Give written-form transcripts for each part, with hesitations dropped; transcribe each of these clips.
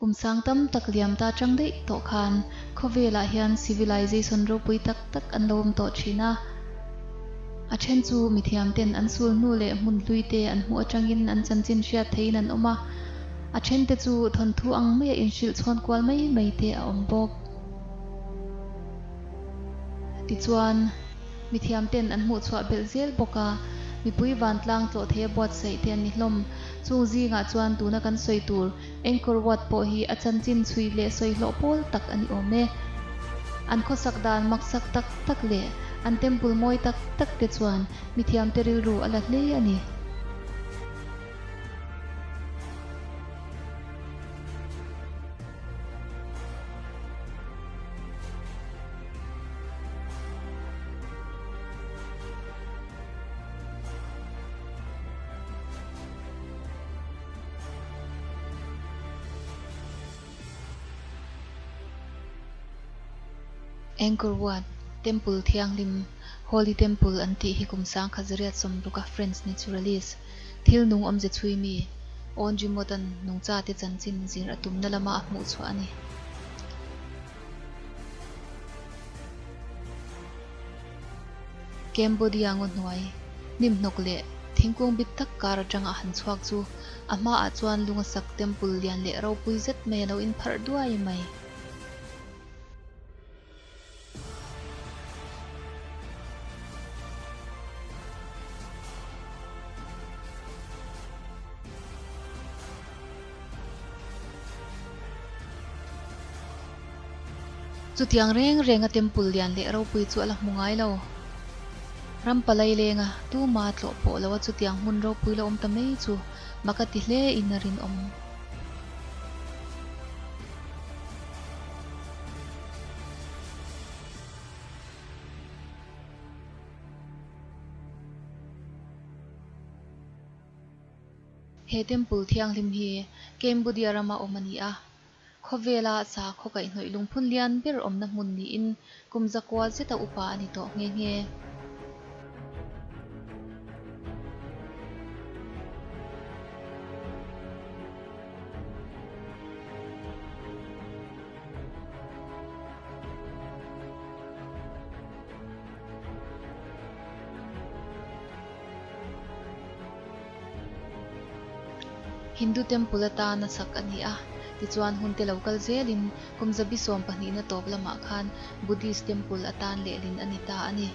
Kum sang tam tak liam ta atang daih tawh khan khawvelah hian civilization ropui tak tak an lo awm tawh thin a. A then chu mithiam ten an sul hnu leh hmun hlui te an hmuh atangin an chanchin hriat theihin an awm a. A then te chu thawnthu ang maia inhrilh chhawn kual mai mai te a awm bawk. Tichuan, mithiam ten an hmuh chhuah belh zel bawk a, mipui vantlang tlawh theia buatsaih te an ni hlawm. Chung zingah chuan tuna kan sawi tur Angkor Wat pawh hi a chanchin chhui leh sawi hlawh pawl tak a ni awm e. An khawsak dan maksak tak tak leh an temple mawi tak tak te chuan mithiamte rilru a la hle a ni. Angkor Wat, Temple Thianghlim, Holy Temple an tih hi kum sangkhat zariat sawmruka French naturalist, thil nung awmze chhui mi, Aundry Mott-a'n nungchate chanchin zir a tumna lama a hmuh chhuah a ni. Cambodia ngaw hnuai, hnim hnawk leh thingkung bit tak kar atanga a han chhuak chu a hmaah chuan lunga sak temple lian leh ropui zet mai a lo inpharh duai mai. Chutiang reng renga temple lian leh ropui chu a la hmu ngai lo. Ram palai lenga tuma tlawh pawh loa chutiang hmun ropui la awm ta mai chu mak a ti hle in a rinawm. He temple thianghlim hi Cambodia rama awm a ni a, khawvela sakhaw kaihhnawih lungphun lian ber awmna hmun niin kum zakua zeta upa a ni tawh nghe nghe. Hindu temple atana sak a ni a, tichuan hun te lo kal zelin kum zabi 12na tawp lamah khan Buddhist temple atan lehlin a ni ta a ni.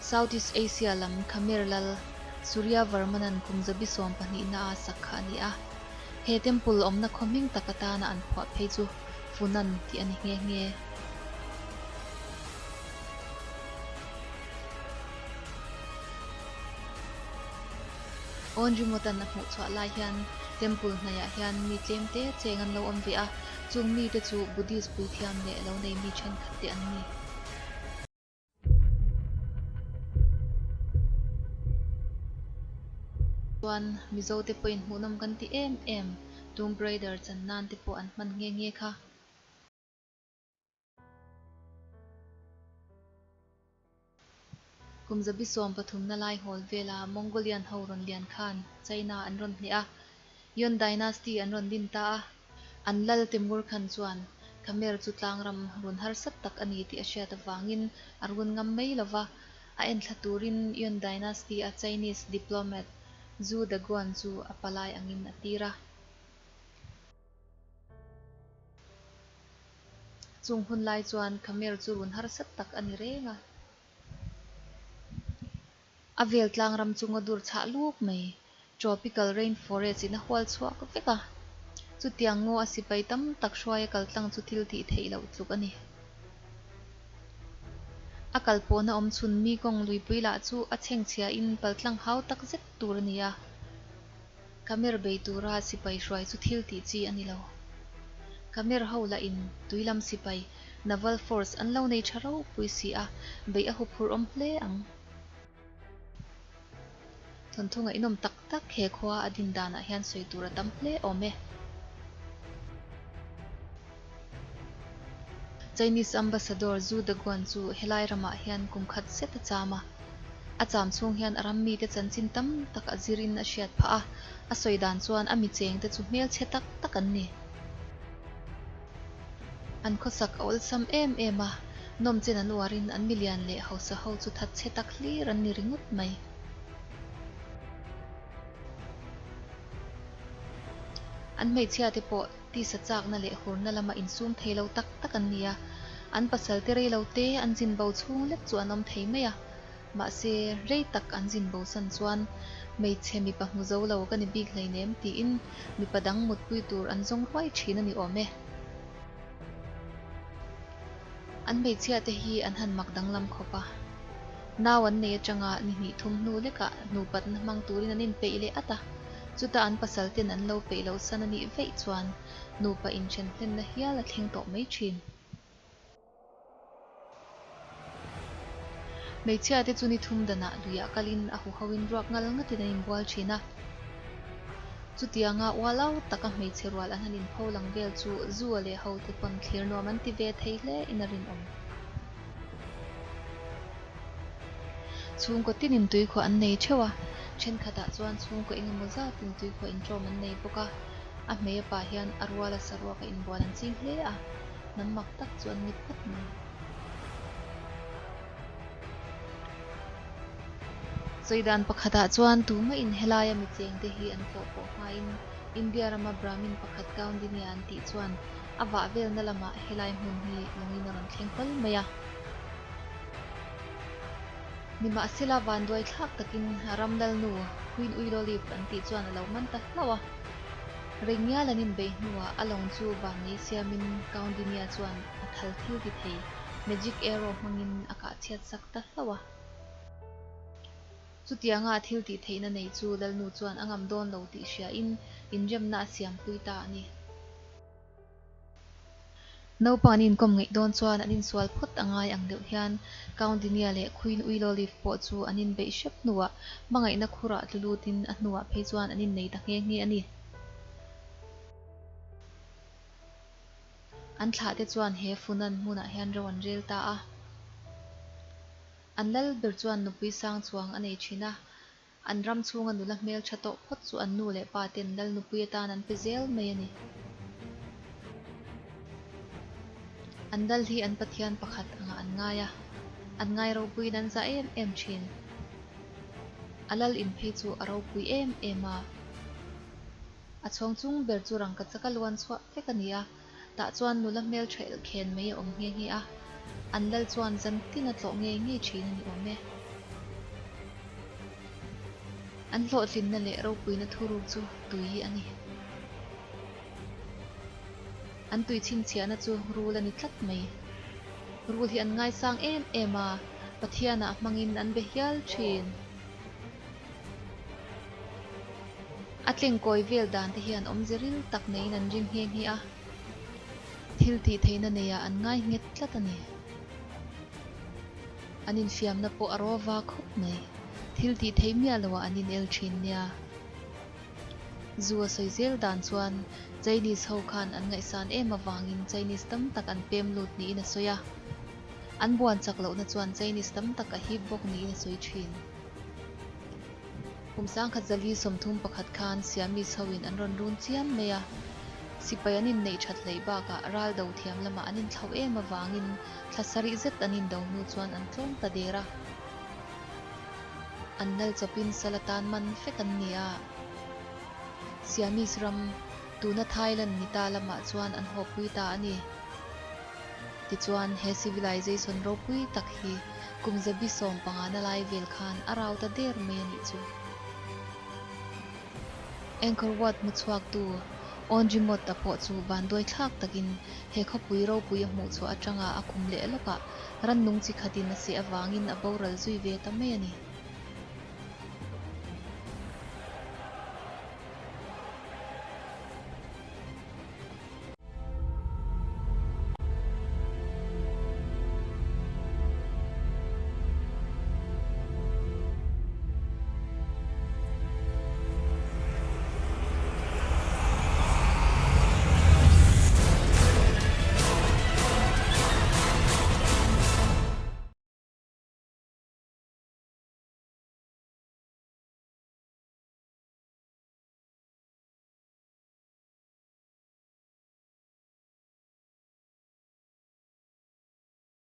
Southeast Asia lam Khmer lal Surya Varman-a'n kum zabi 12 a sak kha a ni a. He temple awmna khaw hming tak atana an phuah phei chu Funan tih a ni nghe nghe. Awn ringawtan a hmuh chhuah lai hian temple hnaiah hian mi tlem te cheng an lo awm ve a, chung mite chu Buddhist puithiam leh lo nei mi thenkhat te an ni. Chuan Mizo te pawhin hmuhnawm kan ti em em, Tomb Raider chan nan te pawh an hman nghe nghe kha. Kum zabi 13 na lai hawl vela Mongolian ho rawn lian khan China an rawn hneh a, Yuan Dynasty an rawn din ta a. An lal Timur Khan chuan Khmer chu tlangram run harsat tak a ni tih a hriat avangin a run ngam mai lo va, a enthla turin Yuan Dynasty a Chinese diplomat Zhu Daguan chu a palai angin a tir a. Chung hun lai chuan Khmer chu run harsa tak a ni reng a. A vel tlang ram chunga dur chhah luk mai, tropical rain forest in a hual chhuak vek a. Chutiang ngaw a sipai tam tak hruaia kal tlang chu thil tih theih loh tluk a ni. A kal pawhna awm chhun Mekong luipui lah chu a chhengchhia in paltlang hau tak zet tur a ni a. Kamer bei tura sipai hruai chu thil tih chi a ni lo. Kamer ho lah in tuilam sipai, Naval Force, an lo nei tha ropui si a, beih a huphurh awm hle ang. Thawnthu ngaihnawm tak tak he khua a din danah hian sawi tur a tam hle awm e. Chinese Ambassador Zhu Daguan chu helai ramah hian kum khat zet a cham a. A cham chhung hian a ram mite chanchin tam tak a zirin a hriat phah a, a sawi dan chuan a mi chengte chu hmelchhe tak tak an ni. An khawsak a awlsam em em a, nawmchen an uarin an milian leh hausa ho chu thatchhe tak hlir an ni ringawt mai. An hmeichhiate pawh tisa chakna leh hurna lama insum thei lo tak tak an ni a, an pasalte rei lo te an zin bo chhung lek chu an awm thei mai a, mahse rei tak an zin bo san chuan hmeichhe mipa hmu zo lo ka ni bik hleinem tiin mipa dang mutpui tur an zawng ruai thin a ni awm e. An hmeichhiate hi an han mak danglam khawp a. Nau an nei atanga ni hnih thum hnu lekah hnupatna hmang turin an inpeih leh at a, chuta an pasal ten an lo peih loh san a nih veih chuan nupa inthen hlenna hial a thleng tawh mai thin. Hmeichhia te chu ni thum danah luiah kalin a huhoin ruak ngal ngatin an inbual thin a. Chutianga ualau taka hmeichhe rual an han inpho lang vel chu Zua leh hote pawn thlir nuam an ti ve thei hle in a rinawm. Chhungkaw tinin tuikhuah an nei theuh a, thenkhatah chuan chhungkaw eng emaw zatin tuikhuah inṭawm an nei bawk a. A hmei a pah hian a ruala saruaka inbual an ching hle a, hnam mak tak chu an ni phawt mai. Sawi dan pakhatah chuan tumahin helaia mi chengte hi an tlawh pawh hmain India rama Brahmin pakhat Kaundinya an tih chuan a vah velna lamah helai hmun hi lawngin a rawn thleng hlawl mai a. Nimahsela vanduai thlak takin Ramlalnu Queen Uilolive an tih chuan a lo man ta hlauh a. Rei ngial an inbeih hnuah a lawng chu vannei siamin Kaundinya chuan a thal thil ti thei magic arrow hmangin a kah chhiat sak ta hlauh a. Chutianga a thil tih theihna nei chu Lalnu chuan a ngam dawn lo tih hriain inremna a siampui ta a ni. Naupang an inkawm ngeih dawn chuan an insual phawt a ngai ang deuh hian Kaundinya leh Queen Uilolive pawh chu an inbeih hrep hnuah hmangaihna khurah tlu lutin a hnuah phei chuan an innei ta nghe nghe a ni. An thlahte chuan he Funan hmunah hian ro an rel ta a. An lal ber chuan nupui sang chuang a nei thin a, an ram chhunga nula hmel tha tawh phawt chu an nu leh pa ten lal nupui atan an pe zel mai a ni. An lal hi an Pathian pakhat angah an ngai a, an ngai ropuiin an zah em em thin. A lal in phei chu a ropui em em a. A chhawng chung ber chu rangka chaka luan chhuah vek a ni a. Tah chuan nula hmeltha elkhen mai a awm nghe nghe a, an lal chuan zan tin a tlawh ngei ngei thin a ni awm e. An hlawhtlinna leh ropuina thuruk chu tui a ni. An tui chhinchhiahna chu rul a ni tlat mai. Rul hi an ngaisang em em a, Pathianah hmangin an be hial thin. A tlengkawi vel dan te hian awmze ril tak neiin an ring nghe nghe a, thil tih theihna neiah an ngai nghet tlat a ni. An infiamna pawh a rawva khawp mai, thil tih theih miah loah an inel thin nia. Zu a sawi zel dan chuan Chinese ho khan an ngaihsan em avangin Chinese tam tak an pem lut niin a sawi a, an buan chak lohna chuan Chinese tam tak a hip bawk niin a sawi thin. Kum sangkhat zali 31 khan Siamese hoin an rawn run chiam mai a, sipai an inneih that hleih bakah ral do thiam lamah an inthlauh em avangin thla sarih zet an indo hnu chuan an tlawm ta der a. An lal chawpin sal atan man vek an ni a. Siamese ram, tuna Thailand ni ta lamah chuan an hawpui ta a ni. Tichuan, he civilization ropui tak hi kum zabi 15 na lai vel khan a rau ta der mai a nih chu. Angkor Wat hmu chhuaktu Aundry Mott-a pawh chu vanduai thlak takin he khawpui ropui a hmuh chhuah atanga a kum leh lawkah rannung chi khatin a seh avangin a boral zui ve ta mai a ni.